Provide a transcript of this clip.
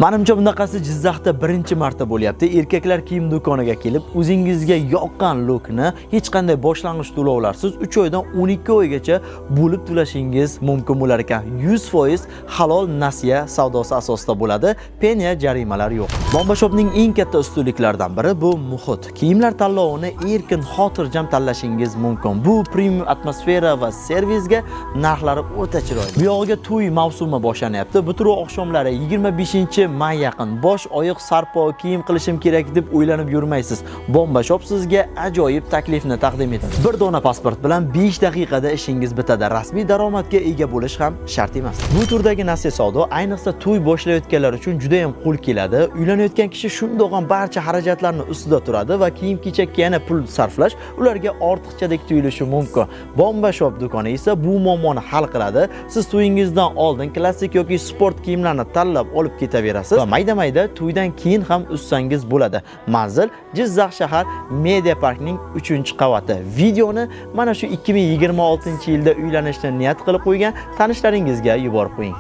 Manimcha, bunaqasi Jizzaxda birinchi marta bo'lyapti. Erkaklar kiyim do'koniga kelib, o'zingizga yoqqan lookni hech qanday boshlang'ich to'lovlarsiz 3 oydan 12 oygacha bo'lib to'lashingiz mumkin bo'lar ekan. 100% halol nasiya savdosi asosida bo'ladi. Penya, jarimalar yo'q. Bomba Shopning eng katta ustunliklaridan biri bu muhit. Kiyimlar tanlovini erkin, xotirjam tanlashingiz mumkin. Bu premium atmosfera va servisga narxlari o'ta chiroyli. Bu yog'iga to'y mavsumi boshlanyapti. Bitiruv oqshomlari 25 may yaqin. Bosh oyoq sarpo kiyim qilishim kerak deb o'ylanib yurmaysiz. Bomba Shop sizga ajoyib taklifni taqdim etadi. Bir dona pasport bilan 5 daqiqada ishingiz bitadi. Rasmiy daromadga ega bo'lish ham shart emas. Bu turdagi nasiya savdo ayniqsa to'y boshlayotganlar uchun juda ham qo'l keladi. Uylanayotgan kishi shundoq ham barcha xarajatlarni ustida turadi va kiyim kechakka yana pul sarflash ularga ortiqchadek tuyulishi mumkin. Bomba Shop do'koni esa bu muammoni hal qiladi. Siz to'yingizdan oldin klassik yoki sport kiyimlarni tanlab olib ketaverasiz va mayda-mayda to'ydan keyin ham uzsangiz bo'ladi. Manzil: Jizzax shahar, Media Parkning 3-qavati. Videoni mana shu 2026-yilda uylanishni niyat qilib qo'ygan tanishlaringizga yuborib qo'ying.